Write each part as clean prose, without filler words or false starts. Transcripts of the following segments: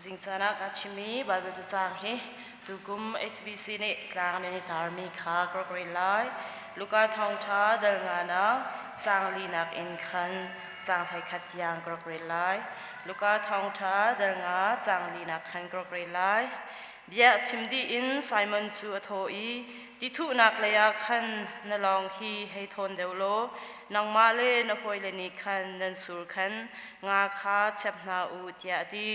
Tuzing caan ah ka chimmi Baibal cacang hi tukum HBC nih tlang nan i tarmi kha ka rak rel lai. Luka thawngṭha dal nga nak caang linak in khan caang 11 tiang ka rak rel lai. Luka thawngṭha dal nga caang linak khan ka rak rel lai. Bia a chim dih in Simon cu a thawh i, Ti thuhnak leiah khan na lawng hi hei thawn deuh law nangmah le na hawile nih khan nan sur khan nga kha chep hna u, tiah a ti.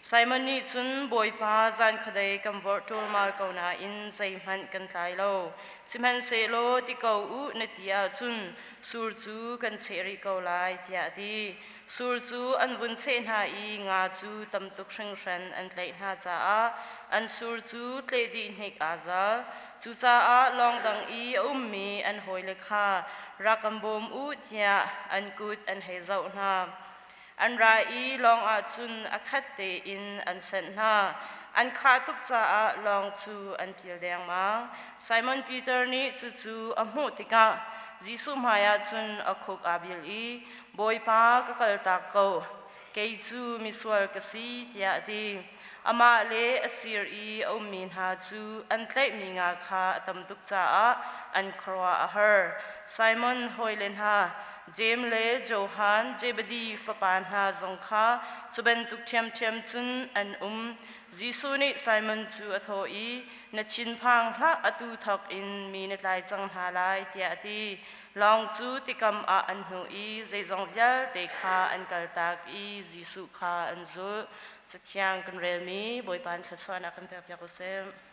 Simon nih cun, Bawipa, zan khuadei kan vorh ṭulmal ko nain zeihmanh kan tlai lo. Sihmanhsehlaw ti ko u na ti ahcun sur cu kan cheh rih ko lai, tiah a ti. Sur cu an vun cheh hna i nga cu tam tuk hringhran an tlaih hna caah an sur cu tleh dih hnik aa zal. Cucaah lawng dang i a ummi an hawile kha rak kan bawm u tiah an kut an hei zoh hna. An ra i lawng ah cun a khat tein an senh hna. An khah tuk caah lawng cu an pil dengmang. Simon Peter nih cucu a hmuh tikah Jesuh hmaiah cun a khuk aa bil i Bawipa ka kaltak ko, kei cu misual ka si, tiah a ti. Amah le a sir i a ummi hna cu an tlaihmi nga kha a tam tuk caah an khuaruah a har. Simon hawile hna, Jeim le Johan, Zebedi fapa hna zong kha cu bantuk ṭhiamṭhiam cun an um. Jesuh nih Simon cu a thawh i, Na thinphang hlah, atu thawk in mi na tlai cang hna lai, tiah a ti. Lawng cu tikam ah an hnuh i zeizong vialte kha an kaltak i Jesuh kha an zulh. Cathiang kan relmi Bawipa in thluachuahnak kan pekpiak u sih.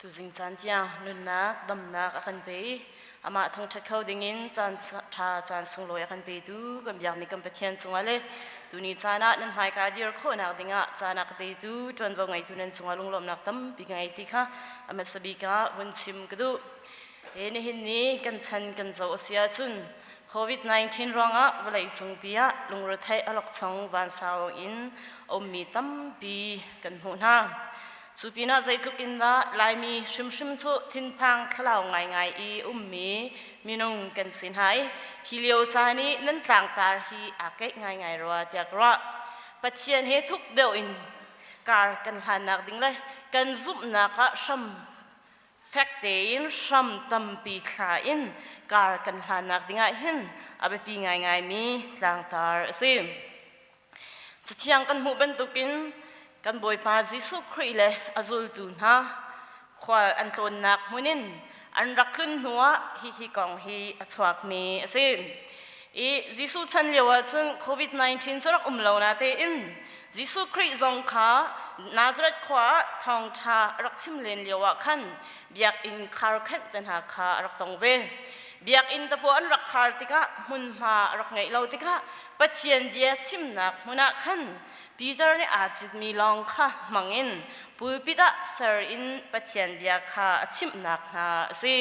Tuzing caan tiang nunnak, damnak a kan pe i amah thangṭhat kho dingin caan ṭha caan sunglawi a kan petu kan biakmi kan Pathian cungah le tuni caan ah nan hmaika dir khawhnak dingah caan a ka petu ṭuanvo ngeitu nan cungah lunglawmhnak tampi ka ngei ti kha a hmasa bik ah vun chim ka duh. He nihin ni kan chan kan zoh a si ahcun COVID-19 ruangah vawlei cungpi ah lungretheih awlokchong vansau in a ummi tampi kan hmuh hna. Cu pinah zeitluk in dah Laimi hrimhrim cu thinphang thlalau ngaingai i ummi minung kan si hna i hi lio caan i nan tlangtar hi aa keih ngaingai rua tiah ka ruah. Pathian he thuk deuh in kar kan hlannak ding le kan zumhnak ah hram fek tein hram tampi thla in kar kan hlannak dingah hin a biapi ngaingaimi tlangtar a si. Cathiang kan hmuh bantukin kan Bawipa Jesuh Khrih le a zultu hna khual an tlawnnak hmun in an rak tlun hnuah hihi kong hi a chuakmi a si. I Jesuh chan lio ahcun COVID-19 cu rak um lo natein Jesuh Khrih zong kha Nazareth khua ah thawngṭha a rak chim len lio ah khan biakinn kharkhenh te hna kha a rak tong ve. Biakinn te pawl an rak khar tikah hmunhma a rak ngeih lo tikah Pathian bia chimnak hmun ah khan Peter nih aa citmi lawng kha hmangin pulpit ah ser in Pathian bia kha a chimhnak hna a si.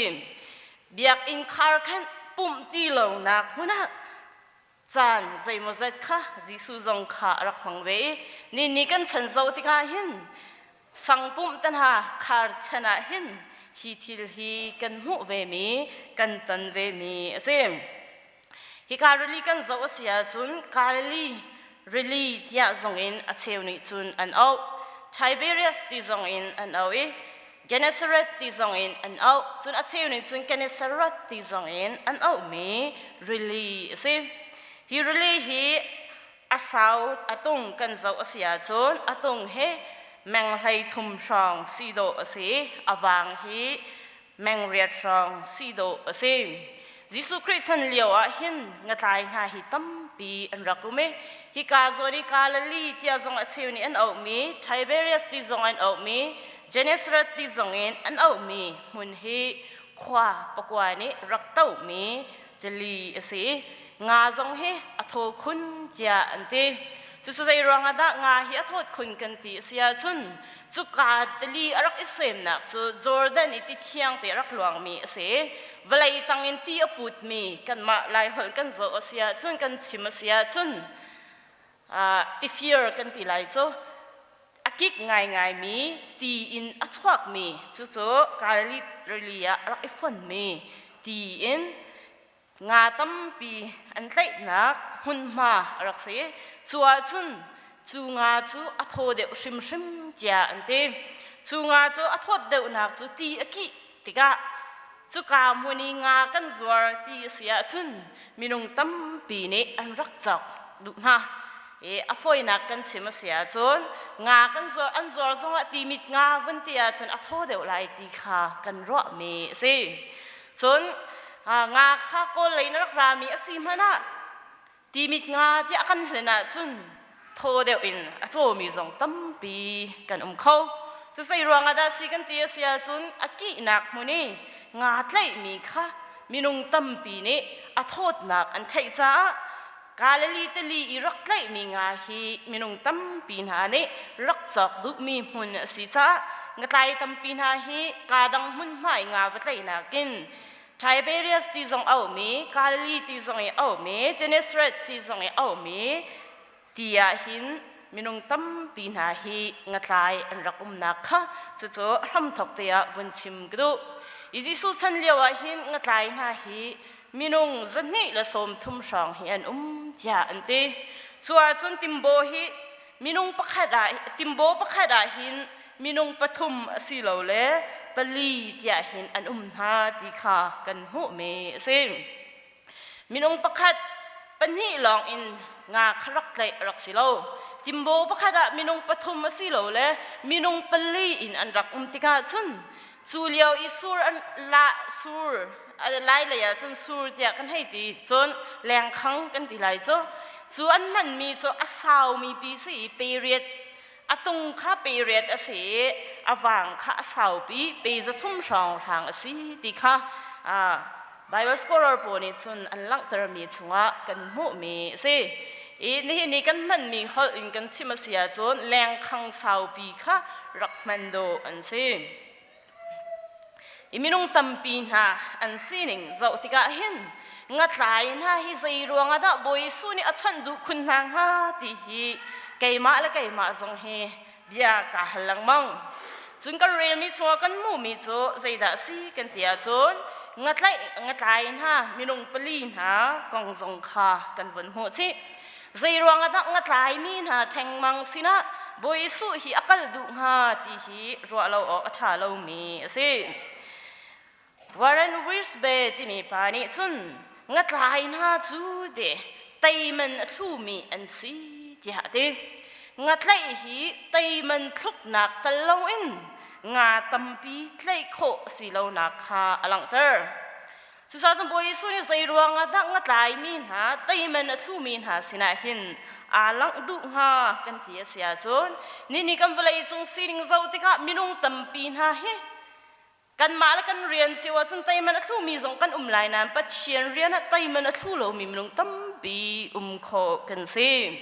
Biakinn khar khan pumh ti lonak hmun ah caan zeimawzat kha Jesuh zong kha a rak hmang ve i ni ni kan chan zoh tikah hin sangpumh te hna khar chan ah hin hi thil hi kan hmuh vemi kan ton vemi a si. Hika rili kan zoh a si ahcun Galilee rili tiah zongin a cheu nih cun an auh. Tiberias ti zongin an auh i Gennesaret ti zongin an auh. Cun a cheu nih cun Gennesaret ti zongin an auhmi rili a si. Hi rili hi a sau a tung kan zoh a si ahcun a tung hi meng 13 hrawng si dawh a si. A vang hi meng 8 hrawng si dawh a si. Jesuh Khrih chan lio ah hin ngatlai hna hi tampi an rak um i hika zawn i Galilee tiah zong a cheu nih an auhmi Tiberias ti zong an auhmi Gennesaret ti zong in an auhmi hmun hi khua pakua nih rak tohmi tili a si i nga zong hi a thaw khun tiah an ti. Cucu zei ruangah dah nga hi a thawt khun kan ti a si ahcun cuka tili a rak i semnak cu Jordan i ti thiang te a rak luangmi a si. Vawlei tang in ti a putmi kanmah Laiholh kan zoh a si ahcun kan chim a si ahcun tifir kan ti lai cu a kik ngaingaimi ti in a chuakmi cucu Galilee rili ah a rak i fonmi ti in nga tampi an tlaihnak hmunhma a rak si. Cu ahcun cu nga cu a thaw deuh hrimhrim tiah an ti. Cu nga cu a thawt deuhnak cu ti a kih tikah cuka hmun i nga kan zuar ti a si ahcun minung tampi nih an rak cawk duh hna. I a fawinak kan chim a si ahcun nga kan zuar an zuar zongah timit nga vun ti ahcun a thaw deuh lai ti kha kan ruahmi a si. Cun nga kha kawl lei na rak rami a si hmanh ah timit nga tiah kan hlen ahcun thaw deuh in a cawmi zong tampi kan um kho. Cu zei ruangah dah si kan ti a si ahcun a kihnak hmun i nga tlaihmi kha minung tampi nih a thawtnak an theih caah Galilee tili i rak tlaihmi nga hi minung tampi hna nih rak cawk duhmi hmun a si caah ngatlai tampi hna hi kaa dang hmunhma i nga va tlaihnak in Tiberias ti zong auhmi, Galilee ti zong i auhmi, Gennesaret ti zong i auhmi ti ah hin minung tampi hna hi ngatlai an rak umnak kha cucu hramthok te ah vun chim ka duh. I Jesuh chan lio ah hin ngatlai hna hi minung 230 hrawng hi an um tiah an ti. Cu ahcun timbo hi minung pakhat ah timbo pakhat ah hin minung pathum asilole pali tiah hin an um hna ti kha kan hmuhmi a si. Minung pakhat pahnih lawng in nga kha rak tlaih a rak si lo. Timbo pakhat ah minung pathum asilole minung pali in an rak um tikah cun Cu lio i sur an la sur lai lei ah cun sur tiah kan hei ti cun lengkhang kan ti lai cu cu an hmanmi cu a saumi pi si i period. A tung kha pe riat a si i a vang kha a saupi pe 300 hrawnghrang a si ti kha Bible scholar pawl nih cun an langhtermi chungah kan hmuhmi a si. I nihin ni kan hmanmi holh in kan chim a si ahcun lengkhang saupi kha rak hman dawh an si. I minung tampi hna an sining zoh tikah hin ngatlai hna hi zei ruangah dah Bawi Jesuh nih a chawnh duh khun hna hnga ti hi keimah le keimah zong hi bia kaa hal lengmang. Cun kan relmi chungah kan hmuhmi cu zeidah a si kan ti ahcun ngatlaih ngatlai hna minung pali hna kong zong kha kan vun hmuh chih. Zei ruangah dah ngatlaimi hna thengmang sinah Bawi Jesuh hi a kal duh hnga ti hi ruah lo awk a ṭha lomi a si. Warren Wiersbe timi pa nih cun ngatlai hna cu te teiman a thlumi an si tiah a ti. Ngatlaih hi teiman thluknak tal loin nga tampi tlaih khawh si lonak kha a langhter. Cucaah cun Bawi Jesuh nih zei ruangah dah ngatlaimi hna teiman a thlumi hna sinah hin aa langh duh hnga kan ti a si ahcun nini kan vawlei cung sining zoh tikah minung tampi hna hi kanmah le kan rian cio ahcun teiman a thlumi zong kan um lai nain Pathian rian ah teiman a thlu lomi minung tampi um khawh kan si.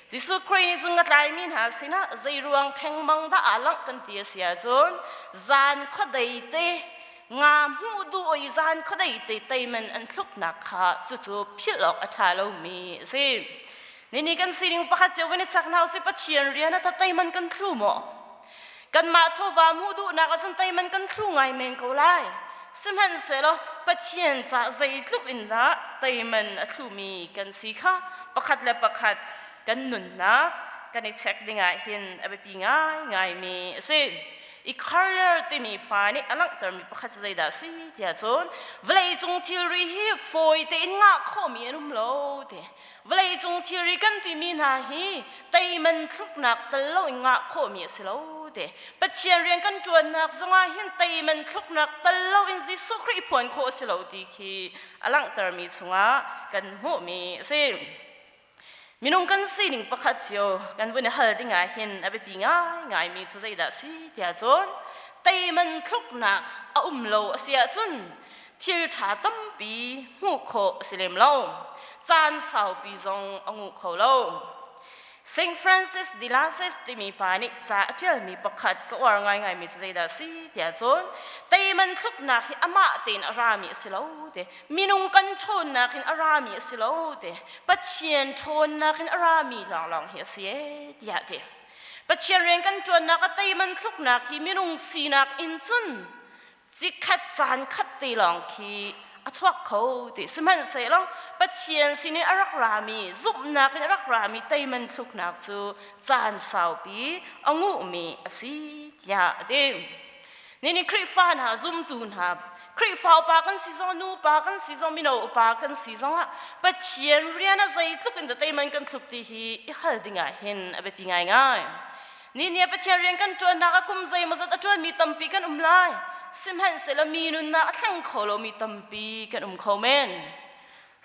Jesuh Khrih nih cun ngatlaimi hna sinah zei ruang thengmang dah aa langh kan ti a si ahcun zan khuadei te nga hmuh duh i zan khuadei te teiman an thluknak kha cucu philh awk a ṭha lomi a si. Nini kan sining pakhat cio van i chak hna usih Pathian rian ah teiman kan thlu maw? Kanmah chawva hmuh duhnak ahcun teiman kan thlu ngai men ko lai. Sihmanhsehlaw Pathian ca zeitluk in dah teiman a thlumi kan si kha pakhat le pakhat kan nunnak kan i check dingah hin a biapi ngaingaimi a si. I Carlier timi pa nih a langhtermi pakhat cu zeidah a si tiah cun vawleicung thilri hi fawi tein ngah khawhmi an um lo ti. Vawleicung thilri kan timi hna hi teiman thluknak tel lo in ngah khawhmi a si lo te. Pathian rian kan ṭuannak zongah hin teiman thluknak tel lo in Jesuh Khrih phuan khawh a si lo ti khi a langhtermi chungah kan hmuhmi a si. Minung kan sining pakhat cio kan vun i hal dingah hin a biapi ngaingaimi cu zeidah a si tiah cun teiman thluknak a um lo a si ahcun thil ṭha tampi hmuh khawh a si lem lo. Caan saupi zong a nguh kho lo. St. Francis de Lasses timi pa nih ca a ṭialmi pakhat ka uar ngaingaimi cu zeidah a si tiah cun teiman thluknak hi amah tein a rami a si lo te minung kan ṭhawnnak in a rami a si lo te Pathian ṭhawnnak in a rami lawnglawng hi a si ee tiah ti. Pathian rian kan ṭuannak a teiman thluknak hi minung sinak in cun Cikhat caan khat te lawng khi a chuak kho ti sihmanhsehlaw Pathian sinin a rak rami zumhnak in a rak rami teiman thluknak cu caan saupi a nguhmi a si tiah a ti. Nini Khrihfa hna zumtu hna Khrihfa upa kan si zong nu upa kan si zong mino upa kan si zongah Pathian rian ah zeitluk in dah teiman kan thluk ti hi i hal dingah hin a biapi ngaingai. Ni nih Pathian rian kan ṭuannak ah kum zeimawzat a ṭuanmi tampi kan um lai. Sihmanhsehlaw mi nunnak a thleng kho lomi tampi kan um kho men.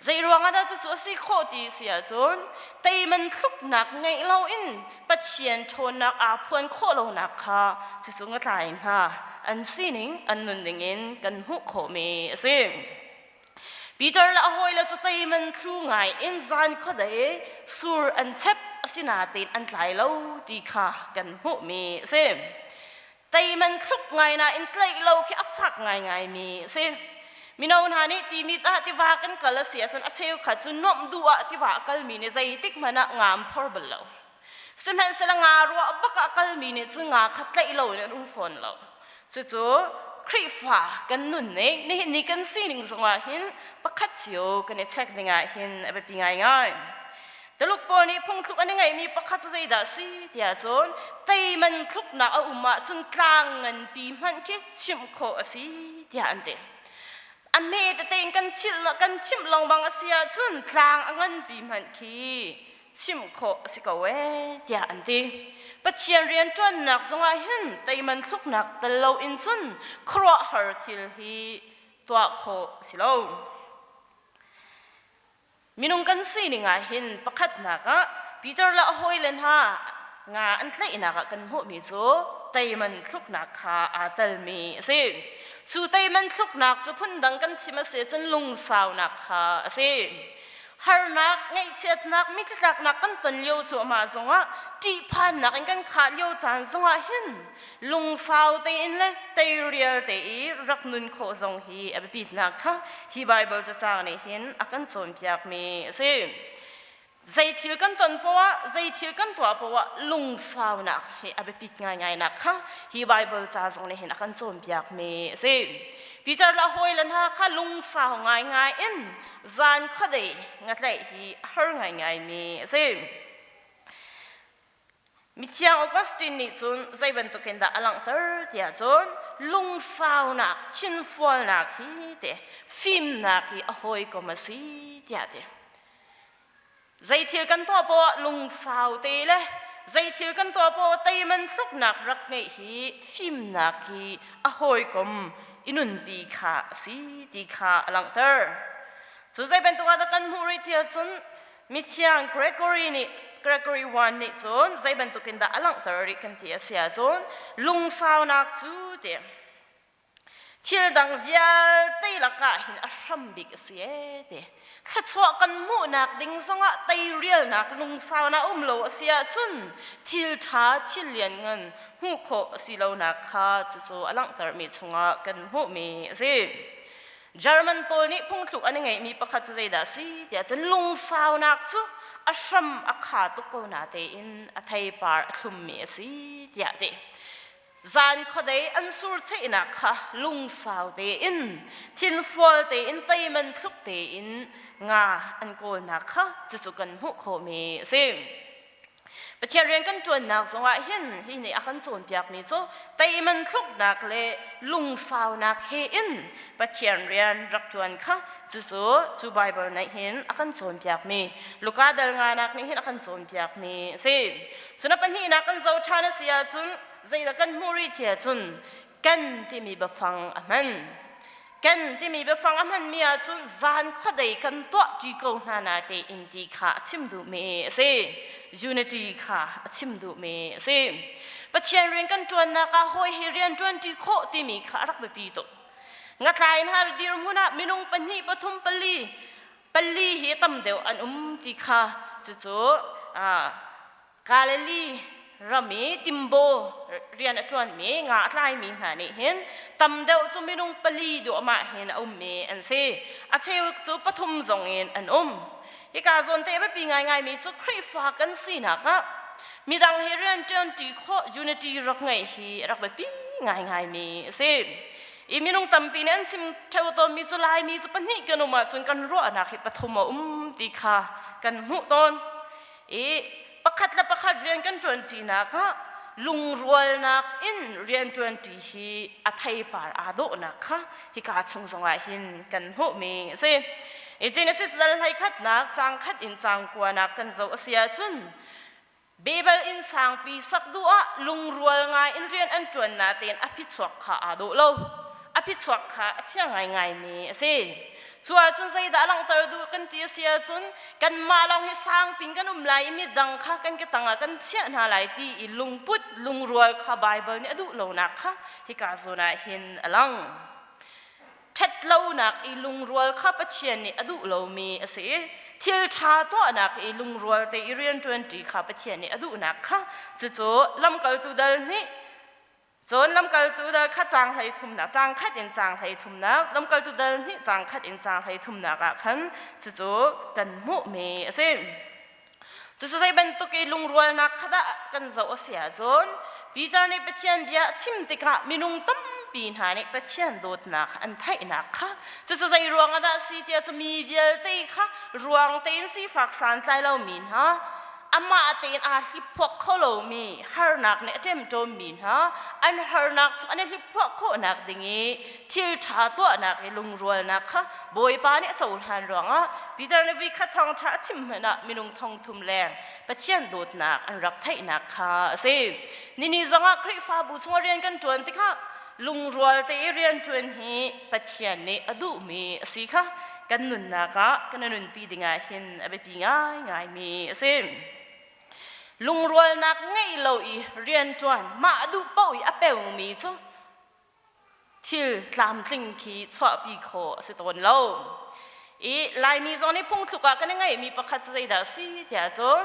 Zei ruangah dah cucu a si khawh ti a si ahcun teiman thluknak ngeih loin Pathian ṭhawnnak aa phuan khawh lonak kha cucu ngatlai hna an sining an nunning in kan hmuh khawhmi a si. Peter le a hawile cu teiman thlu ngai in zan khuadei sur an chep asinain an tlai lo ti kha kan hmuhmi a si. Teiman thluk ngai nain tlaih lo khi a fak ngaingaimi a si. Mino hna nih timit ah tiva kan kal a si ahcun a cheukhat cu nuamh duh ah tiva a kalmi nih zeitik hmanh ah nga an phor bal lo. Sihmanhsehlaw nga ruah bak ah kalmi nih cun nga kha tlaih lo in an um fawn lo. Cucu Khrihfa kan nunning nihin ni kan sining zongah hin pakhat cio kan i check dingah hin a biapi ngaingai. Tuluk pawl nih phungthluk an i ngeihmi pakhat cu zeidah a si tiah cun teiman thluknak a um ahcun tlang nganpi hmanh khi chimh khawh a si tiah an ti. A hme tete in kan chilh kan chimh lengmang a si ahcun tlang a nganpi hmanh khi chimh khawh a si ko ee tiah an ti. Pathian rianṭuannak zongah hin teiman thluknak tel loin cun khuaruahhar thil hi tuah khawh a si lo. Minung kan sining ah hin pakhatnak ah Peter le a hawile hna Nga an tlaihnak ah kan hmuhmi cu teiman thluknak kha aa telmi a si. Cu teiman thluknak cu phundang kan chim a si cun lungsaunak kha a si. Harnak, ngaihchiatnak, mithitlaknak kan ton lio cu amah zongah ṭihphannak in kan khah lio caan zongah hin lungsau tein le teirial te i rak nun khawh zong hi a biapitnak kha hi Baibal cacang nih hin a kan cawnpiakmi a si. Zei thil kan ton poah, zei thil kan tuah poah lungsaunak hi a biapit ngaingai nak kha hi Baibal ca zong nih hin a kan cawnpiakmi a si. Peter le a hawile hna kha lungsau ngaingai in zan khuadei ngatlaih hi a har ngaingaimi a si. Mithiang Augustine nih cun zei bantukin dah a langhter tiah cun lungsaunak, thinfualnak hi te fimnak hi a hawikom a si tiah ti. Zei thil kan tuah poah lungsau te le zei thil kan tuah poah teiman tluknak rak ngeih hi fimnak hi a hawikom i nunpi kha a si ti kha a langhter. Cu zei bantuk ah dah kan hmuh rih tiah cun Mithiang Gregory nih Gregory I nih cun zei bantukin dah a langhter rih kan ti a si ahcun lungsaunak cu ti thil dang vialte lakah hin a hram bik a si ee ti thluachuah kan hmuhnak ding zongah teirialnak lungsaunak um lo a si ahcun thil ṭha thil lianngan hmuh khawh a si lonak kha cucu a langhtermi chungah kan hmuhmi a si. German pawl nih phungthluk an i ngeihmi pakhat cu zeidah a si tiah cun lungsaunak cu a hram a kha tuk ko na tein a theipar a thlummi a si tiah ti. Zan khuadei an sur cheihnak kha lungsau tein thinfual tein teiman thluk tein nga an kawlnak kha cucu kan hmuh khawhmi a si. Pathian rian kan ṭuannak zongah hin hi nih a kan cawnpiakmi cu teiman thluknak le lungsaunak he in Pathian rian rak ṭuan kha cucu cu Baibal nih hin a kan cawnpiakmi Luka dal nganak nih hin a kan cawnpiakmi a si. Cun a pahnihnak kan zoh ṭhan a si ahcun zeidah kan hmuh rih ti ahcun kan timi biafang a hman. Kan timi biafang a hmanmi ahcun zan khuadei kan tuahṭi ko hna na tein ti kha a chim duhmi a si. Unity kha a chim duhmi a si. Pathian rian kan ṭuannak ah hawi he rian ṭuanṭi khawh timi kha a rak biapi tuk. Ngatlai in har dirhmun ah minung pahnih, pathum, pali, pali hi tam deuh an um ti kha cucu Galilee ram i timbo rian a ṭuanmi nga a tlaimi hna nih hin tam deuh cu minung pali duahmah hin a ummi an si. A cheu cu pathum zong in an um. Hika zawn te a biapi ngaingaimi cu Khrihfa kan sinak ah midang he rian ṭuanṭi khawh unity rak ngeih hi a rak biapi ngaingaimi a si. I minung tampi nih an chim ṭheo tawnmi cu Laimi cu pahnih kan um ahcun kan ruahnak hi pathum a um ti kha kan hmuh tawn. I pakhat le pakhat rian kan ṭuanṭinak ah lungrualnak in rian ṭuanṭi hi a theipar aa dawhnak kha hika chung zongah hin kan hmuhmi a si. I Genesis dal hleikhatnak caang khat in caang kuanak kan zoh a si ahcun Babel inn sangpi sak duh ah lungrual ngai in rian an ṭuan natein a phichuak kha aa dawh lo. A phichuak kha a chia ngaingaimi a si. Cu ahcun zeidah a langhter duh kan ti a si ahcun kanmah lawng hi sangpin kan um lai i midang kha kan ke tangah kan chiah hna lai ti i lungput lungrual kha Baibal nih a duh lonak kha hika zawn ah hin a lang. Ṭhatlonak i lungrual kha Pathian nih a duh lomi a si i thil ṭha tuahnak i lungrual te i rianṭuanṭi kha Pathian nih a duhnak kha cucu lamkaltu dal nih Cun lamkaltu dal kha caang hlei thumnak, caang khat in caang hlei thumnak, lamkaltu dal hnih caang khat in caang hlei thumnak ah khan cucu kan hmuhmi a si. Cucu zei bantuk i lungrualnak kha dah kan zoh a si ahcun Peter nih Pathian bia a chim tikah minung tampi hna nih Pathian dawtnak an theihnak kha cucu zei ruang ah dah a si tiah cu mi vialte kha ruang tein sifak santlai lomi hna amah tein aa hliphuak kho lomi harnak nih a ṭemṭawmmi hna an harnak cu an i hliphuah khawhnak ding i thil ṭha tuahnak i lungrualnak kha Bawipa nih a cohlan ruangah Peter nih voikhat thawngṭha a chim hmanh ah minung thongthum leng Pathian dawtnak an rak theihnak kha a si. Nini zongah Khrihfabu chungah rian kan ṭuan tikah lungrual te i rianṭuan hi Pathian nih a duhmi a si kha kan nunnak ah kan i nunpi dingah hin a biapi ngaingaimi a si. Lungrualnak ngeih lo i rianṭuan mah duh paoh i a peumi cu thil tlamtling khi chuahpi khawh a si tawn lo. I Laimi zong nih phungthluk ah kan i ngeihmi pakhat cu zeidah a si tiah cun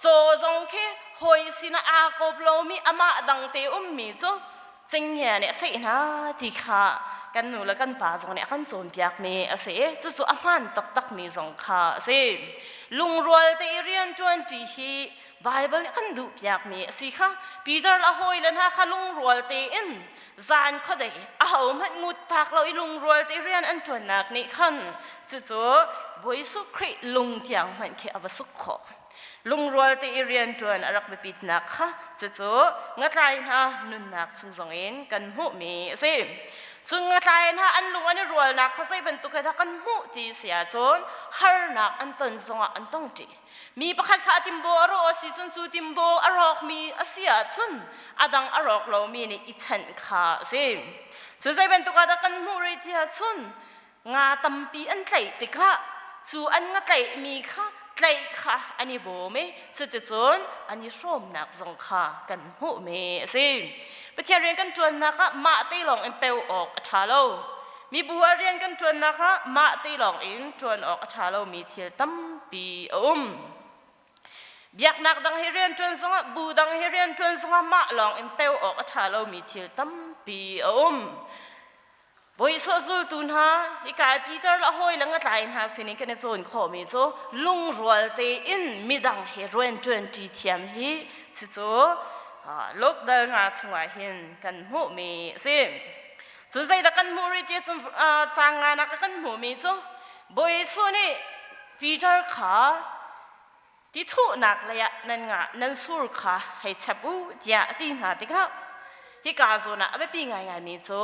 caw zong khi hawi sinah aa kawp lomi amah dangte ummi cu cenghngia nih a seh hna ti kha kan nu le kan pa zong nih a kan cawnpiakmi a si i cucu a hmaan taktakmi zong kha a si. Lungrual te i rianṭuanṭi hi Baibal nih a kan duhpiakmi a si kha Peter le a hawile hna kha lungrual tein zan khuadei ahohmanh nguttak lo i lungrual te rian an ṭuannak nih khan cucu Bawi Jesuh Khrih lung tiang hmanh khi a va suk khawh. Lungrual te i rianṭuan a rak biapitnak kha cucu ngatlai hna nunnak chung zongin kan hmuhmi a si. Cun ngatlai hna an lung an i rualnak kha zei bantuk he dah kan hmuh ti si ahcun harnak an ton zongah an tong ṭi. Mi pakhat kha a timbo a rawh a si cun cu timbo a rawkmi a si ahcun a dang a rawk lomi nih i chanh kha a si. Cu zei bantuk ah dah kan hmuh rih ti ahcun nga tampi an tlaih tikah cu an nga tlaihmi kha tlaih kha an i bawm i cuticun an i hrawmnak zong kha kan hmuhmi a si. Pathian rian kan ṭuannak ah mah te lawng in peu awk a ṭha lo. Mibu ah rian kan ṭuannak ah mah te lawng in ṭuan awk a ṭha lomi thil tampi a um. Biaknak dang he rian ṭuan zongah, bu dang he rian ṭuan zongah mah lawng in peu awk a ṭha lomi thil tampi a um. Bawi Jesuh zultu hna, hika Peter le a hawi le ngatlai hna sinin kan i cawn khawhmi cu lungrual tein midang he rian ṭuanṭi thiam hi cucu Luke dal nga chungah hin kan hmuhmi a si. Cu zeidah kan hmuh rih ti cun caang nganak ah kan hmuhmi cu Bawi Jesuh nih Peter kha tithuhnak leiah nan nga nan sur kha hei chep u tiah a ti hna tikah hika zawn ah a biapi ngaingaimi cu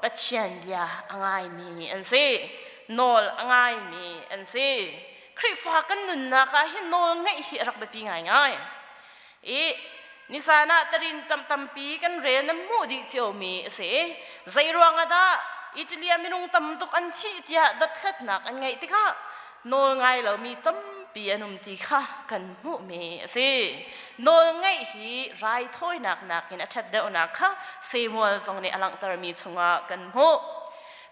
Pathian bia a ngaimi an si nawl a ngaimi an si Khrihfa kan nunnak ah hin nawl ngeih hi a rak biapi ngaingai i Nisan ah tarin tampi kan rel nan hmuh dih ciomi a si. Zei ruang ah dah Italy ah minung tam tuk an thih tiah dothlatnak an ngeih tikah nawl ngai lomi tampi an um ti kha kan hmuhmi a si. Nawl ngeih hi raithawinak nakin a ṭhat deuhnak kha Samuel zong nih a langhtermi chungah kan hmuh.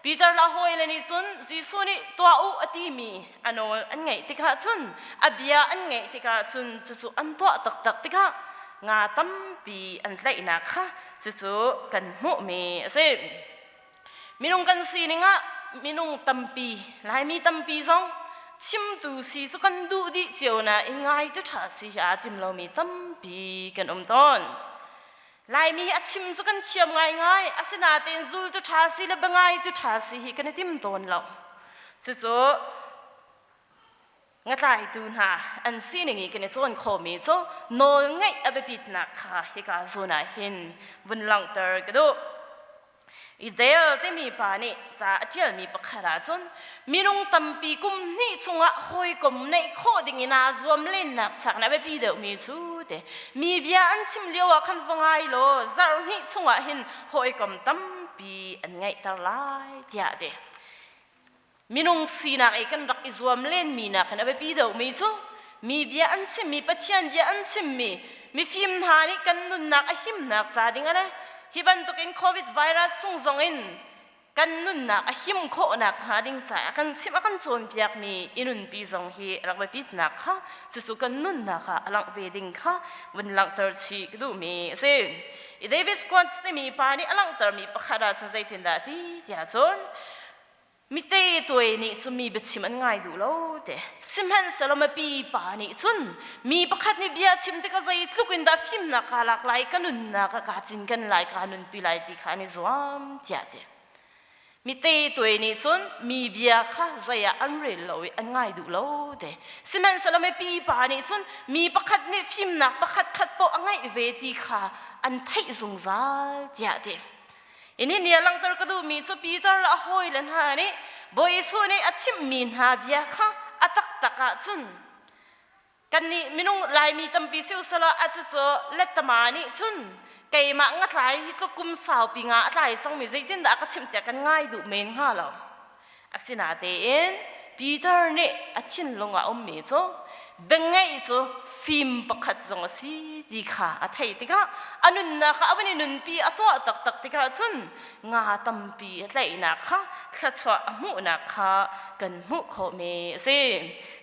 Peter le a hawile nih cun Jesuh nih tuah u a timi a nawl an ngaih tikah cun a bia an ngaih tikah cun cucu an tuah taktak tikah nga tampi an tlaihnak kha cucu kan hmuhmi a si. Minung kan sining ah minung tampi Laimi tampi zong chimtu si cu kan duh dih cio nain ngai tu ṭha si hi aa tim lomi tampi kan um tawn. Laimi hi a chim cu kan thiam ngaingai, asinain zultu ṭha si le biangaitu ṭha si hi kan i tim tawn lo. Cucu ngatlaitu hna an sining i kan i cawn khawhmi cu nawl ngeih a biapitnak kha hika zawn ah hin vun langhter ka duh. I Dale timi pa nih ca a ṭialmi pakhat ahcun minung tampi kum hnih chungah hawikom neih khawh ding in aa zuam lennak chak a biapi deuhmi cu te mi bia an chim lio ah khan va ngai law zarh hnih chungah hin hawikom tampi an ngeihter lai tiah a ti. Minung sinak i kan rak i zuam lenmi nakin a biapi deuhmi cu mi bia an chimmi, Pathian bia an chimmi, mifim hna nih kan nunnak a himnak ca ding le hi bantukin COVID virus chung zongin kan nunnak a him khawhnak hnga ding caah kan chimh a kan cawnpiakmi i nunpi zong hi rak biapitnak kha cucu kan nunnak ah a langh ve ding kha vun langhter chih ka duhmi a si. I David Squats timi pa nih a langhtermi pakhat ahcun zeitindah ti tiah cun Mite tuai nih cun mi biachim an ngai duh lo te. Sihmanhsehlaw mipi pa nih cun mi pakhat nih bia chim tikah zeitluk in dah fimnak kaa lak lai, ka nunnak ah kaa cinken lai, kaa nunpi lai ti kha an i zuam tiah ti. Mite tuai nih cun mi bia kha zei ah an rel lo i an ngai duh lo te. Sihmanhsehlaw mipi pa nih cun mi pakhat nih fimnak pakhat khat poah a ngeih ve ti kha an theih zungzal tiah ti. Ini nih a langhter ka duhmi cu Peter le a hawile hna nih Bawi Jesuh nih a chimhmi hna bia kha a taktak ahcun kannih minung Laimi tampi si usalaw a cucu lettama nih cun keimah ngatlai hi tluk kum saupi nga a tlai cangmi zeitindah a ka chimh tiah kan ngai duh men hnga lo. Asinatein Peter nih a thinlung ah a ummi cu Biangeih cu fim pakhat zong a si ti kha a theih tikah a nunnak ah a van i nunpi a tuah taktak tikah cun nga tampi a tlaihnak kha thluachuah a hmuhnak kha kan hmuh khawhmi a si.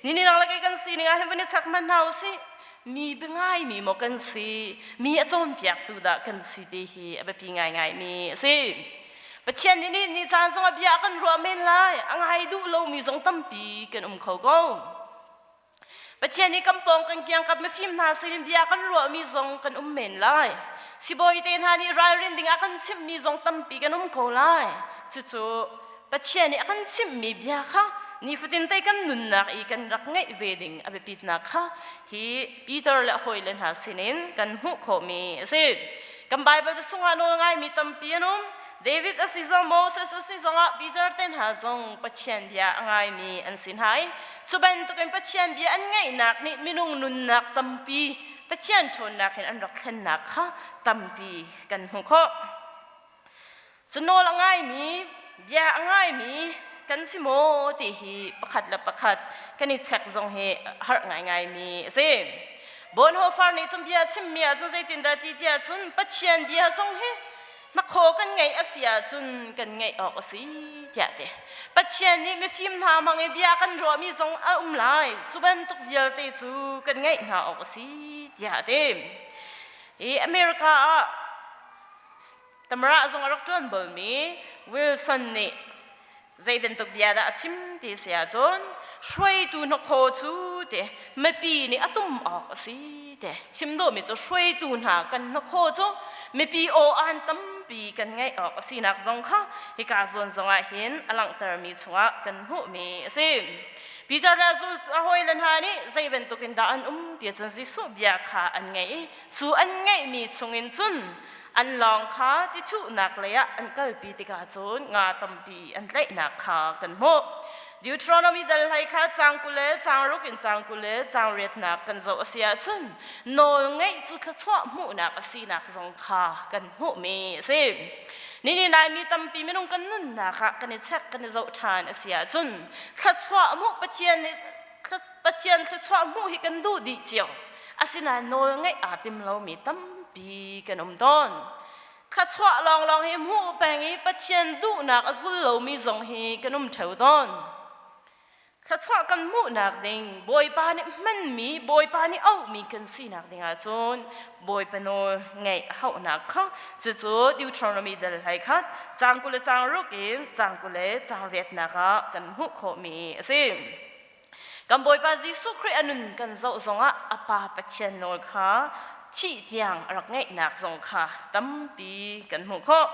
Nini nang le kei kan sining ah hin van i chek hmanh hna usih. Mi biangaimi maw kan si, mi a cawnpiaktu dah kan si ti hi a biapi ngaingaimi a si. Pathian nih ni ni caan zongah bia a kan ruah men lai, a ngai duh lomi zong tampi kan um kho ko. Pathian nih kan pawng kan kiangkap mifim hna sinin bia kan ruahmi zong kan um men lai. Sibawi te hna nih ralrin ding a kan chimhmi zong tampi kan um ko lai. Cucu Pathian nih a kan chimhmi bia kha nifatin te kan nunnak i kan rak ngeih ve ding a biapitnak kha hi Peter le a hawile hna sinin kan hmuh khawhmi a si. Kan Baibal chungah nawl ngaimi tampi an um. David a si zong Moses a si zongah Peter te hna zong Pathian bia a ngaimi an si hna i cu bantukin Pathian bia an ngaihnak nih minung nunnak tampi Pathian ṭhawnnak in an rak thlennak kha tampi kan hmuh khawh. Cu nawl a ngaimi, bia a ngaimi kan si maw ti hi pakhat le pakhat kan i check zong hi harh ngaingaimi a si. Bonhoeffer nih cun bia chimmi ahcun zeitindah ti tiah cun Pathian bia zong hi hnakhaw kan ngeih a si ahcun kan ngeih awk a si tiah ti. Pathian nih mifim hna hmang i bia kan ruahmi zong a um lai. Cu bantuk vialte cu kan ngeih hna awk a si tiah a ti. I America ah Tamara zong a rak ṭuan balmi Wilson nih zei bantuk bia dah a chim ti si ahcun hruaitu hnakhaw cu ti mipi nih a tum awk a si ti chim dawhmi cu hruaitu hna kan hnakhaw cu mipi aw aan tampi kan ngeih awk a sinak zong kha hika zawn zongah hin a langhtermi chungah kan hmuhmi a si. Peter le a hawile hna nih zei bantukin dah an um ti cun Jesuh bia kha an ngaih i cu an ngeihmi chungin cun an lawng kha ti thuhnak lei ah an kalpi tikah cun nga tampi an tlaihnak kha kan hmuh. Deuteronomy dal hlei kha caang 20 le caang ruk in caang 20 le caang riatnak kan zoh a si ahcun nawl ngeih cu thluachuah hmuhnak a sinak zong kha kan hmuhmi a si. Nini Laimi tampi minung kan nunnak ah kan i check kan i zoh ṭhan a si ahcun thluachuah hmuh Pathian nih Pathian thluachuah hmuh hi kan duh dih cio. Asinain nawl ngeih aa tim lomi tampi kan um tawn. Thluachuah lawnglawng hi hmuh peng i Pathian duhnak a zul lomi zong hi kan um ṭheo tawn. Thluachuah kan hmuhnak ding Bawipa nih hmanmi, Bawipa nih auhmi kan sinak ding ahcun Bawipa nawl ngeih a hauhnak kha cucu Deuteronomy dal hlei khat caang 20 le caang ruk in caang 20 le caang riatnak ah kan hmuh khawhmi a si. Kan Bawipa Jesuh Khrih a nun kan zoh zongah a Pa Pathian nawl kha thih tiang a rak ngeihnak zong kha tampi kan hmuh khawh.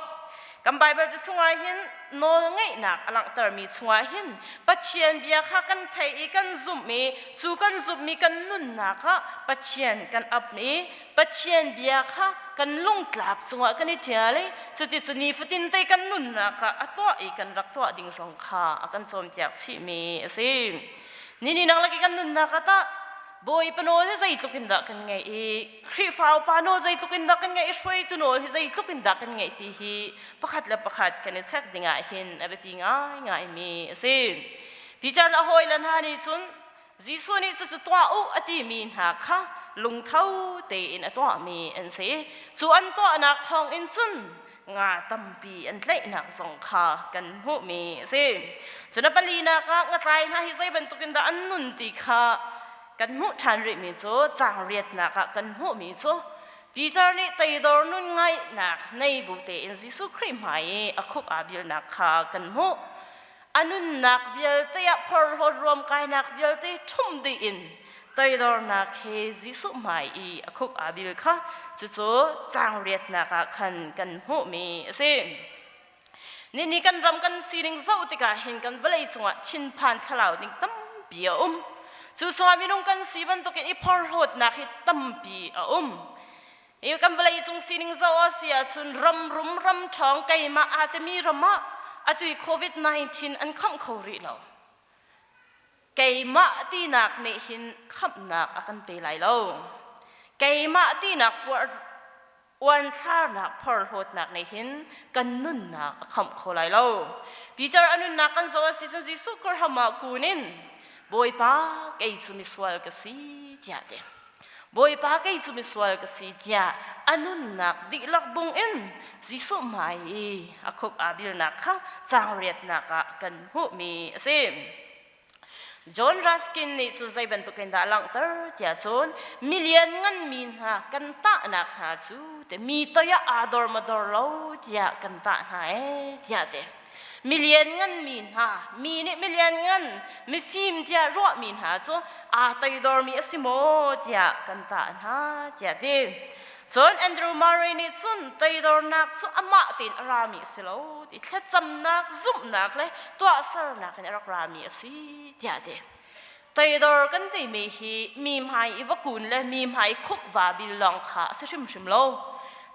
Kan Baibal ca chungah hin nawl ngeihnak a langhtermi chungah hin Pathian bia kha kan theih i kan zumh i cu kan zumhmi kan nunnak ah Pathian kan ap i Pathian bia kha kan lungtlap cungah kan i ṭial i cuticun nifatin te kan nunnak ah a tuah i kan rak tuah ding zong kha a kan cawnpiak chihmi a si. Nini nang lak i kan nunnak ah tah Bawipa nawl hi zeitluk in dah kan ngeih i Khrihfa upa nawl zeitluk in dah kan ngeih i hruaitu nawl hi zeitluk in dah kan ngeih ti hi pakhat le pakhat kan i check ding ah hin a biapi ngaingaimi a si. Peter le a hawile hna nih cun Jesuh nih cucu tuah u a timi hna kha lungtho tein a tuahmi an si. Cu an tuahnak thawngin cun nga tampi an tlaihnak zong kha kan hmuhmi a si. Cun a palinak ah ngatlai hna hi zei bantukin dah an nun ti kha kan hmuh ṭhan rihmi cu caang riatnak ah kan hmuhmi cu Peter nih teidor nun ngaihnak nei bu tein Jesuh Khrih hmai i a khuk aa bilnak kha kan hmuh. A nunnak vialte ah phorhlawt ruamkainak vialte ṭhumh dih in toidornak he Jesuh hmai i a khuk aa bil kha cucu caang riatnak ah khan kan hmuhmi a si. Nini kan ram kan sining zoh tikah hin kan vawlei cungah thinphan thlalau ding tampi a um. Cu chungah minung kan si bantukin i phorhlawtnak hi tampi a um. I kan vawlei cung sining zoh a si ahcun ram rum ram ṭhawng keimah aa timi ram ah atu i COVID-19 an khamh kho rih lo. Keimah tinak nih hin khamhnak a kan pe lai lo. Keimah tinak puar uanthlarnak phorhlawtnak nih hin kan nunnak a khamh kho lai lo. Peter a nunnak kan zoh a si cun Jesuh Khrih ah kun in Bawipa kei cu misual ka si tiah ti. Bawipa kei cu misual ka si tiah a nunnak dihlak bung in Jesuh hmai i a khuk aa bilnak kha caang riatnak ah kan hmuhmi a si. John Ruskin nih cu zei bantukin dah a langhter tiah cun milian nganmi hna kan tahnak hna cu te mi toi ah aa dor ma dor lo tiah kan tah hna ee tiah ti. Milian nganmi hna, mi nih milian ngan, mifim tiah ruahmi hna cu aa toidormi a si maw tiah kan tah hna tiah ti. Cun Andrew Murray nih cun toidornak cu amah tein a rami a si lo ti thlacamnak, zumhnak le tuahsernak in a rak rami a si tiah a ti. Toidor kan timi hi mi hmai i va kun le mi hmai khuk va bil lawng kha a si hrimhrim lo.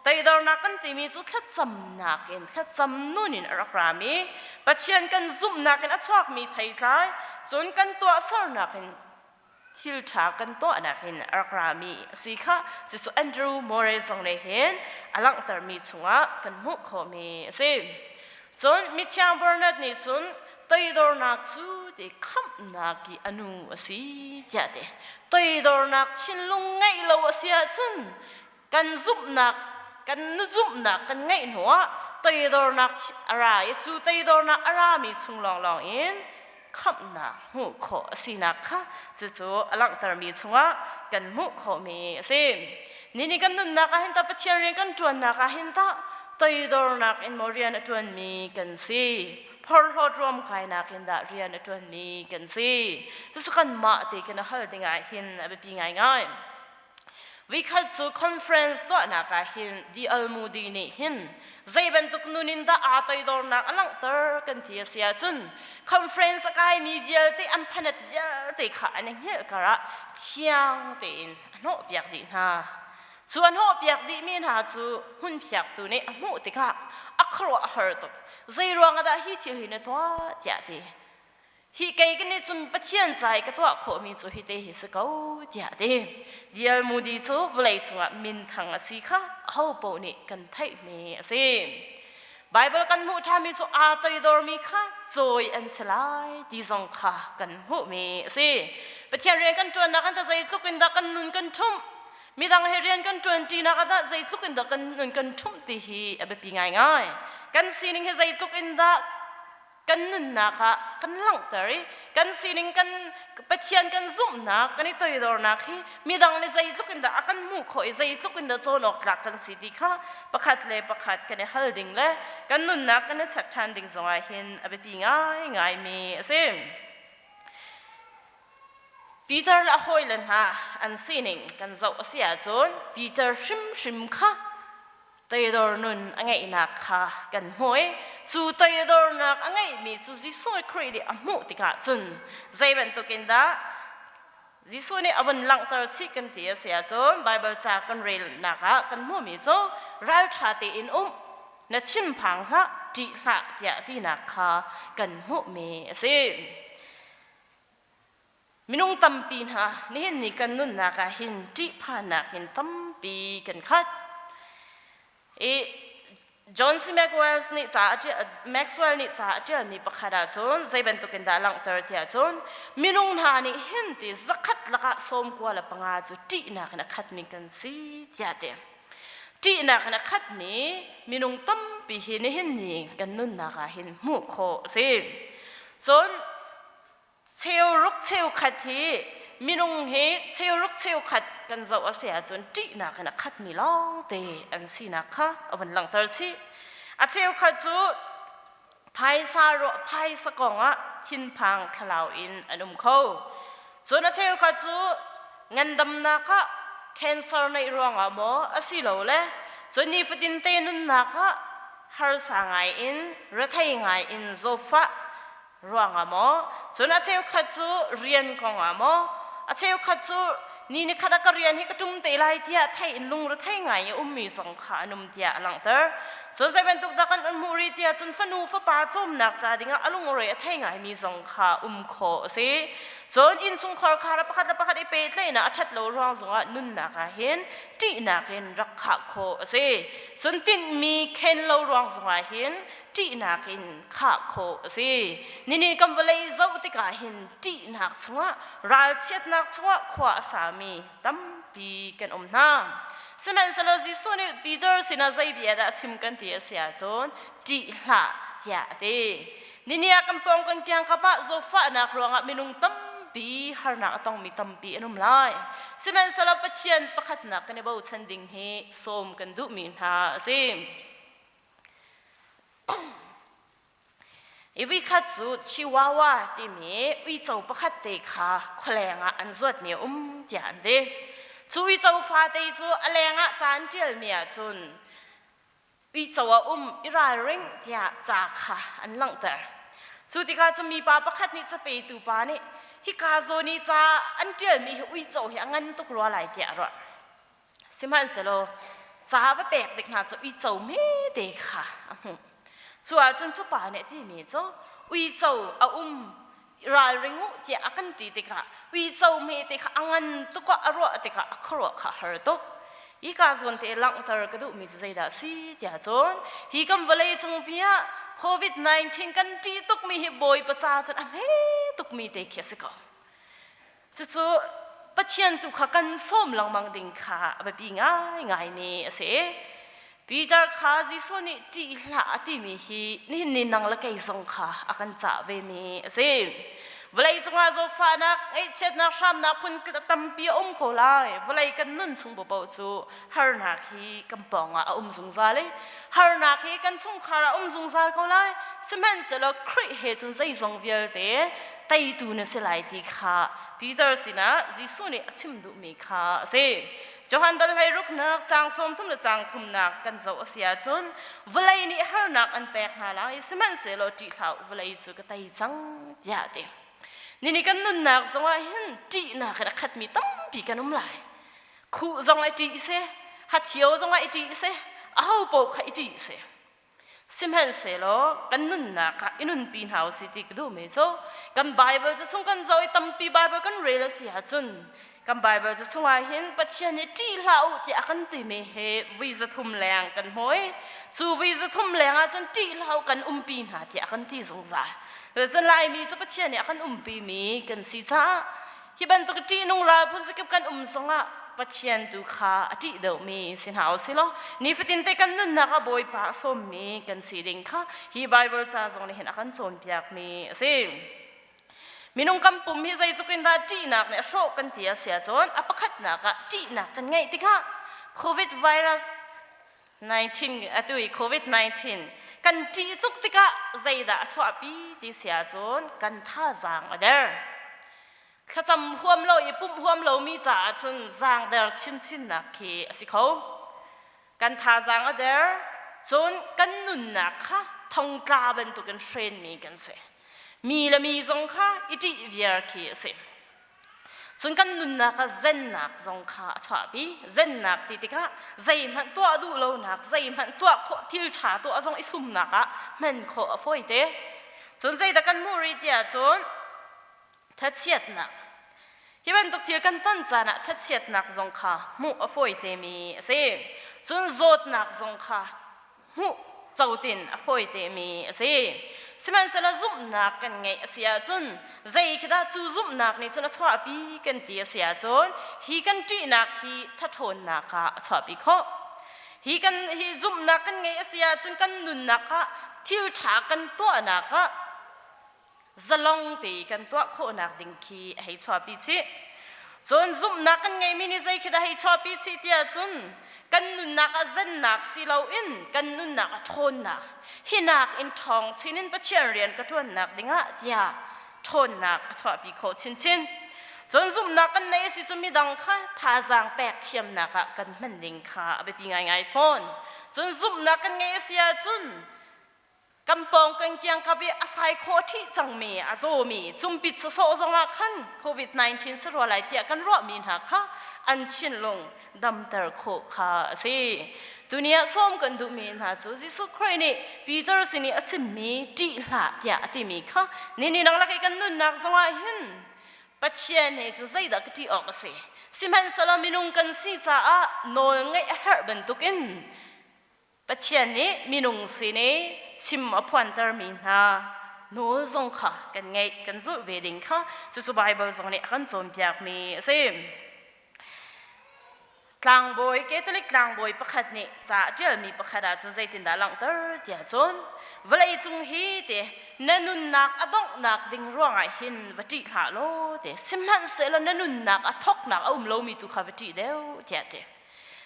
Toidornak kan timi cu thlacamnak in thlacam nun in a rak rami Pathian kan zumhnak in a chuakmi theitlai cun kan tuahsernak in thil ṭha kan tuahnak in a rak rami a si kha cucu Andrew Murray zong nih hin a langhtermi chungah kan hmuh khawhmi a si. Cun mithiang Bernard nih cun toidornak cu ti khamhnak i a nu a si tiah ti. Toidornak thinlung ngeih lo a si ahcun kan zumhnak kan zumhnak kan ngeih hnuah toidornak a ra i cu toidornak a rami chung lawnglawng in khamhnak hmuh khawh a sinak kha cucu a langhtermi chungah kan hmuh khawhmi a si. Nini kan nunnak ah hin tah Pathian rian kan ṭuannak ah hin tah toidornak in maw rian a ṭuanmi kan si. Phorhlawt ruamkainak in dah rian a ṭuanmi kan si. Cucu kanmah te kan hal dingah hin a biapi ngaingai. Vikhat cu conference tuahnak ah hin D.L. Moody nih hin zei bantuk nun in dah aa toidornak a langhter kan ti a si ahcun conference a kaimi vialte an phanat vialte kha an i hngilh karah thiang tein a hnawhpiak dih hna. Cu a hnawhpiak dihmi hna cu hmunphiaktu nih a hmuh tikah a khuaruah a har tuk. Zei ruangah dah hi thil hi na tuah tiah a ti. Hi kei ka nih cun Pathian ca i ka tuah khawhmi cu hite hi si ko tiah a ti. D.L. Moody cu vawlei cungah minthang a si kha ahopaoh nih kan theihmi a si. Baibal kan hmuh ṭhanmi cu aa toidormi kha cawi an si lai ti zong kha kan hmuhmi a si. Pathian rian kan ṭuannak in zeitluk in dah kan nun kan ṭhumh, midang he rian kan ṭuanṭinak ah dah zeitluk in dah kan nun kan ṭhumh ti hi a biapi ngaingai. Kan sining hi zeitluk in dah kan nunnak ah kan langhter i kan sining kan Pathian kan zumhnak kan i toidornak hi midang nih zeitluk in dah a kan hmuh khawh i zeitluk in dah cawn awk tlak kan si ti kha pakhat le pakhat kan i hal ding le kan nunnak kan i check ṭhan ding zongah hin a biapi ngaingaimi a si. Peter le a hawile hna an sining kan zoh a si ahcun Peter hrimhrim kha Toidor nun a ngeihnak kha kan hmuh i cu toidornak a ngeihmi cu Jesuh Khrih nih a hmuh tikah cun zei bantukin dah Jesuh nih a vun langhter chih kan ti a si ahcun Baibal ca kan relnak ah kan hmuhmi cu ralṭha tein um na thinphang hlah ṭih hlah tiah tinak kha kan hmuhmi a si. Minung tampi hna nihin ni kan nunnak ah hin ṭihphannak in tampi kan khat. I John C. Maxwell nih ca a Maxwell nih ca a ṭialmi pakhat ahcun zei bantukin dah langhter tiah cun minung hna nih hin ti zakhat lakah 95 cu ṭihnak in a khatmi kan si tiah ti. Ṭihnak in a khatmi minung tampi hi nihin ni kan nunnak ah hin hmuh khawh a si. Cun Cheuruk cheukhat hi minung hi cheuruk cheukhat kan zoh a si ahcun ṭihnak in a khatmi lawngte an sinak kha a vun langhter chih. A cheukhat cu phaisa ruah phaisa kongah thinphang thlalau in an um kho. Cun a cheukhat cu ngandamnak ah cancer neih ruangah maw asilole cun nifatin te nunnak ah harsa ngai in rethei ngai in zawfah ruangah maw cun a cheukhat cu rian kongah maw a cheukhat cu ni ni khat ah ka rian hi ka ṭum te lai tiah thei in lungre thei ngai i ummi zong kha an um tiah a langhter. Cun zei bantuk dah kan hmuh rih tiah cun fanu fapa cawmnak ca dingah a lungre a thei ngaimi zong kha um khawh a si. Cun innchungkhar kha pakhat le pakhat i pehtlaihnak a ṭhat lo ruang zongah nunnak ah hin ṭihnak in rak khah khawh a si. Cun tinhmi khen lo ruang zongah hin ṭihnak in khah khawh a si. Ninin kan vawlei zoh tikah hin ṭihnak chungah ralchiatnak chungah khua a sami tampi kan um hna. Sihmanhsehlaw Jesuh nih Peter sinah zei bia dah a chim kan ti a si ahcun ṭih hlah tiah a ti. Nini ah kan pawng kan kiangkap ah zawtfahnak ruangah minung tampi harnak a tongmi tampi an um lai. Sihmanhsehlaw Pathian pakhatnak kan i bochan ding hi sawm kan duhmi hna a si. I voikhat cu Chihuahua timi uico pakhat te kha khualeng ah an zuatmi a um tiah an ti. Cu uico fate cu a leng ah ca an ṭialmi ahcun uico a um i ralring tiah ca kha an langhter. Cu tikah cu mipa pakhat nih capetu pa nih hika zawn i ca an ṭialmi hi uico hi a ngan tuk rua lai tiah a ruah. Sihmanhsehlaw ca va pek tik hna cu uico hmete kha a hmuh. Cu ahcun cu pa nih a timi cu uico a um ralring u tiah a kan ti tikah uico hmete kha a ngan tuk ah a ruah tikah a khuaruah kha a har tuk. Hika zawn te langhter ka duhmi cu zeidah a si tiah cun hi kan vawlei cungpi ah COVID-19 kan ṭih tukmi hi Bawipa ca cun a hme tukmi te khi a si ko. Cucu Pathian tu kha kan sawm lengmang ding kha a biapi ngaingaimi a si. Peter kha Jesuh nih ṭih hlah a timi hi nihin ni nang le kei zong kha a kan cah vemi a si. Vawlei cungah zawtfahnak, ngaihchiatnak, hramnak phun tampi a um ko lai. Vawlei kan nun chung paoh cu harnak hi kan pawngah a um zungzal i harnak hi kan chungkhar ah a um zungzal ko lai. Sihmanhsehlaw Khrih he cun zeizong vialte teitu na si lai ti kha Peter sinah Jesuh nih a chim duhmi kha a si. Johan dal hleiruknak caang 30 le caang thumnak kan zoh a si ahcun vawlei nih harnak an pek hna lai sihmanhsehlaw ṭih hlah u vawlei cu ka tei cang tiah a ti. Nini kan nunnak zongah hin ṭihnak in a khatmi tampi kan um lai. Khuh zong i ṭih seh, hathio zongah i ṭih seh, aho paoh kha i ṭih seh. Sihmanhsehlaw kan nunnak ah i nunpi hna usih ti ka duhmi cu kan Bible cu chung kan zoh i tampi Bible kan rel a si ahcun kan Bible cu chungah hin Pathian nih ṭih hlah u tiah a kan timi hi vui 300 leng kan hmu i cu vui 300 leng ahcun ṭih hlah u kan umpi hna tiah a kan ti zungzal. Cun Laimi cu Pathian nih a kan umpimi kan si caah Hi bantuk ṭihnung ral phun zakip kan um zongah Pathian tu kha a ṭih deuhmi si hna usih law nifatin te kan nunnak ah Bawipa a sawmmi kan si ding kha hi Bible ca zong nih hin a kan cawnpiakmi a si. Minung kan pum hi zeitluk in dah ṭihnak nih a hrawh kan ti a si ahcun a pakhatnak ah ṭihnak kan ngeih tikah COVID virus 19 atu i COVID-19 kan ṭih tuk tikah zeidah a chuahpi ti si ahcun kan thazaang a der. Thlacam huam lo i pumh huam lomi caah cun zaangder chinchinnak khi a si kho. Kan thazaang a der, cun kan nunnak kha thongtla bantukin hrenmi kan si. Mi le mi zong kha i ṭih viar khi a si. Cun kan nunnak ah zennak zong kha a chuahpi. Zennak ti tikah zeihmanh tuah duh lonak, zeihmanh tuah khawh thil ṭha tuah zong i sumnak ah hman khawh a fawi te. Cun zeidah kan hmuh rih tiah cun thachiatnak. Hi bantuk thil kan ton caan ah thachiatnak zong kha hmuh a fawi temi a si. Cun zawtnak zong kha hmuh cotin a fawi temi a si. Sihmanhsehlaw zumhnak kan ngeih a si ahcun zei khi dah cu zumhnak nih cun a chuahpi kan ti a si ahcun hi kan ṭihnak hi thathawnnak ah a chuahpi khawh. Hi kan hi zumhnak kan ngeih a si ahcun kan nunnak ah thil ṭha kan tuahnak ah zalong te kan tuah khawhnak ding khi a hei chuahpi chih. Cun zumhnak kan ngeihmi nih zei khi dah hei chuahpi chih tiah cun kan nunnak ah zennak si loin kan nunnak a ṭhawnnak hinak in ṭhawng chin in Pathian rian ka ṭuannak dingah tiah ṭhawnnak a chuahpi khawh chinchin. Cun zumhnak kan neih a si cu midang kha thazaang pek thiamnak ah kan hman ding kha a biapi ngaingai fawn. Cun zumhnak kan ngeih a si ahcun. Kan pawng kan kiangkap i a sai khawh ṭhih cangmi a zawmi cumpit sawsawh zongah khan COVID-19 si rua lai tiah kan ruahmi hna kha an thinlung damter khawh kha a si. Tuni ah sawm kan duhmi hna cu Jesuh Khrih nih Peter sin i a chimmi ṭih hlah tiah a timi kha nini nang lak i kan nunnak zongah hin Pathian he cu zeidah ka ṭih awk a si? Sihmanhsehlaw minung kan si caah nawl ngeih a herh bantukin Pathian nih minung sin i chim a phuantermi hna nawl zong kha kan ngeih, kan zulh ve ding kha cucu Baibal zong nih a kan cawnpiakmi a si. Tlangbawi, Catholic tlangbawi pakhat nih ca a ṭialmi pakhat ah cun zeitindah langhter tiah cun vawlei cung hi te na nunnak a donghnak ding ruangah hin va ṭih hlah law te sihmanhsehlaw na nunnak a thawknak a um lomi tu kha va ṭih deuh tiah ti.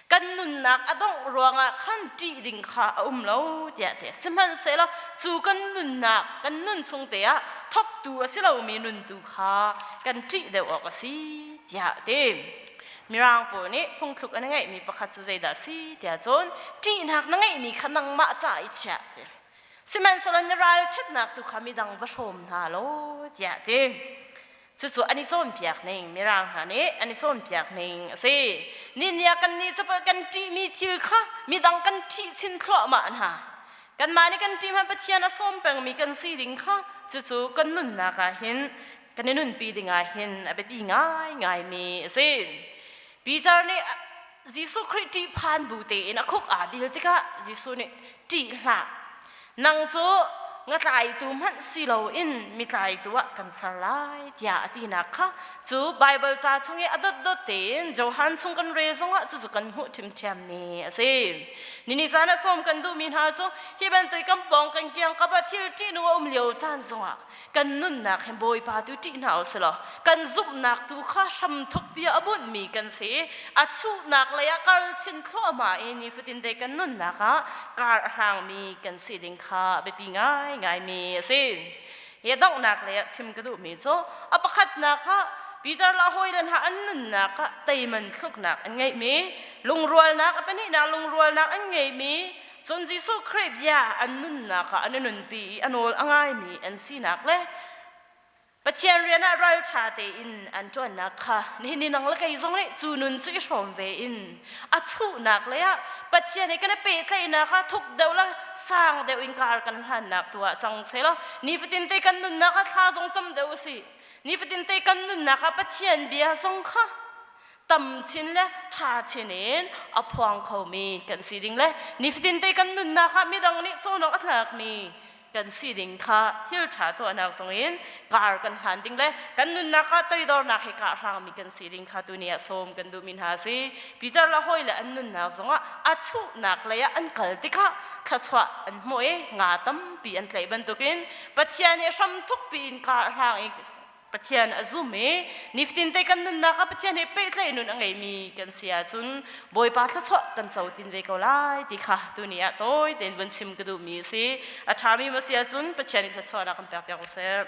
Kan nunnak a dongh ruangah khan ṭih ding kha a um lo tiah ti. Sihmanhsehlaw cu kan nunnak, kan nun chung te ah thawktu a si lomi nun tu kha kan ṭih deuh awk a si tiah a ti. Mirang pawl nih phungthluk an ngeihmi pakhat cu zeidah a si tiah cun ṭihnak na ngeihmi kha nangmah ca i chiah ti. Sihmanhsehlaw na ralṭhatnak tu kha midang va hrawm hna law tiah a ti. Cucu an i cawnpiak ning, Mirang hna nih an i cawnpiak ning a si. Ninia kannih cu kan ṭihmi thil kha midang kan ṭhih chin thluahmah hna. Kanmah nih kan ṭih hmanh Pathian a sawm pengmi kan si ding kha cucu kan nunnak ah hin kan i nunpi ding ah hin a biapi ngaingaimi a si. Peter nih Jesuh Khrih ṭihphan bu tein a khuk aa bil tikah Jesuh nih ṭih hlah, nang cu ngatlaitu hmanh si loin mitlaitu ah kan ser lai tiah a tinak kha cu Baibal ca chung i a dotdot tein Johan chung kan rel zongah cucu kan hmuh ṭhiamṭhiammi a si. Nini caan ah sawm kan duhmi hna cu hi bantuk kan pawng kan kiangkap ah thil ṭihnung a um lio caan zongah kan nunnak hi Bawipa tu ṭih hna usih law kan zumhnak tu kha hramthuk bia a bunhmi kan si i a chuhnak lei ah kal chin thluahmah i nifatin te kan nunnak ah kar a hlangmi kan si ding kha biapi ngaingaimi a si. Hi donghnak lei ah chim ka duhmi cu a pakhatnak ah Peter le a hawile hna an nunnak ah teiman thluknak an ngeihmi, lungrualnak a pahnihnak lungrualnak an ngeihmi, Cun Jesuh Khrih bia an nunnak ah an i nunpi i a nawl a ngaimi an sinak le Pathian rian ah ralṭha tein an ṭuannak kha nihin ni nang le kei zong nih cu nun cu i hrawm ve in a thuhnak lei ah Pathian he kan i pehtlaihnak ah thuk deuh le sang deuh in kar kan hlannak tu ah cang seh law nifatin te kan nunnak ah thla zong cam deuh usih nifatin te kan nunnak ah Pathian bia zong kha tam chin le ṭha chin in a phuang khomi kan si ding le nifatin te kan nunnak ah midang nih cawnawk a tlakmi kan si ding kha thil ṭha tuahnak zong in kar kan hlan ding le kan nunnak ah toidornak he kah hrangmi kan si ding kha tuni ah sawm kan duhmi hna si. Peter le hawi le an nunnak zongah a thuhnak lei ah an kal tikah thluachuah an hmuh i nga tampi an tlaih bantukin Pathian he hram thukpi in kar hlang i Pathian a zum i nifatin te kan nunnak ah Pathian he pehtlaih nun a ngeimi kan si ahcun Bawipa thluachuah kan co tin ve ko lai ti kha tuni ah tawi tein vun chim ka duhmi a si. A ṭhami ma si ahcun Pathian i thluachuahnak kan pek piak u sih.